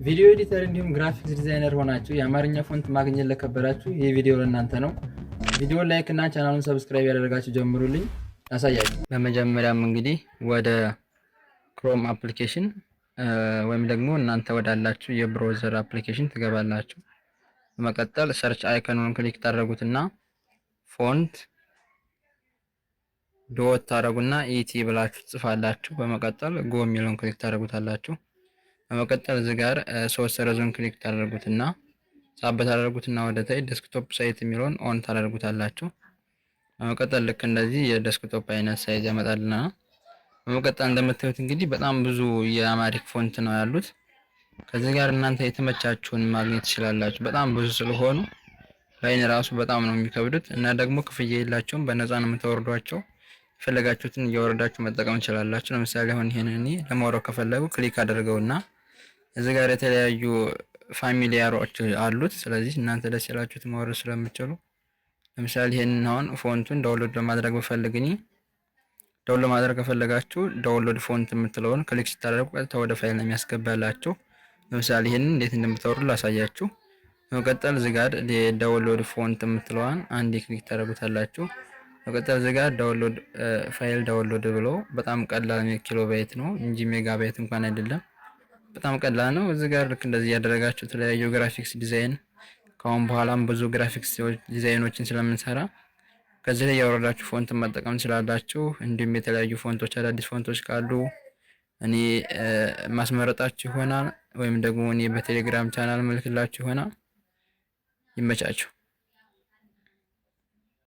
Video editor እንዲሁም graphics designer ሆናችሁ የአማርኛ font ማግኘት ለከበዳችሁ ይህ ቪዲዮ ለእናንተ ነው። ቪዲዮ like እና ቻናሉን subscribe ያደረጋችሁ ጀምሩልኝ፣ ያሳያችሁ። በመጀመሪያም እንግዲህ ወደ Chrome application ወይም ደግሞ እናንተ ወዳላችሁ የ browser application ትገባላችሁ። በመቀጠል search icon ኑን click ታደርጉትና font dot ታደርጉና et ብላችሁ ትጽፋላችሁ። በመቀጠል go የሚለውን click ታደርጉታላችሁ። በመቀጠል እዚህ ጋር ሶስት ሰረዙን click ታደርጉትና ሳብ ታደርጉትና ወደ ታች desktop site የሚለውን on ታደርጉታላችሁ። በመቀጠል ልክ እንደዚህ የ desktop አይነት size ያመጣልናል። በመቀጠል እንደምታዩት እንግዲህ በጣም ብዙ የ Amharic font ነው ያሉት። ከዚህ ጋር እናንተ የተመቻችሁን ማግኘት ትችላላችሁ። በጣም ብዙ ስለሆኑ ላይን ራሱ በጣም ነው የሚከብዱት እና ደግሞ ክፍያ የላቸውም። በነፃ ነው የምታወርዷቸው። የፈለጋችሁትን እያወረዳችሁ መጠቀም ትችላላችሁ። ለምሳሌ አሁን ይሄንን እኔ ለማውረድ ከፈለጉ click አድርገውና እዚህ ጋር የተለያዩ familiar ኦች አሉት። ስለዚህ እናንተ ደስ ያላችሁት ማውረድ ስለምትችሉ፣ ለምሳሌ ይሄንን አሁን font ኡን download ለማድረግ ብፈልግ፣ እኔ download ማድረግ ከፈለጋችሁ download font የምትለውን click ስታደርጉ ቀጥታ ወደ ፋይል ነው የሚያስገባላችሁ። ለምሳሌ ይሄንን እንዴት እንደምታወርዱ ላሳያችሁ። በመቀጠል እዚህ ጋር download font የምትለዋን አንዴ click ታደርጉታላችሁ። በመቀጠል እዚህ ጋር download file download ብሎ በጣም ቀላል ኪሎ ባይት ነው እንጂ ሜጋባይት እንኳን አይደለም። በጣም ቀላል ነው። እዚህ ጋር ልክ እንደዚህ እያደረጋችሁ የተለያዩ graphics design፣ ከአሁን በኋላም ብዙ graphics design ኦችን ስለምንሰራ ከዚህ ላይ ያወረዳችሁ font መጠቀም ትችላላችሁ። እንዲሁም የተለያዩ font ኦች፣ አዳዲስ font ኦች ካሉ እኔ ማስመረጣችሁ ይሆናል ወይም ደግሞ እኔ በቴሌግራም ቻናል መልክላችሁ ይሆናል። ይመቻችሁ።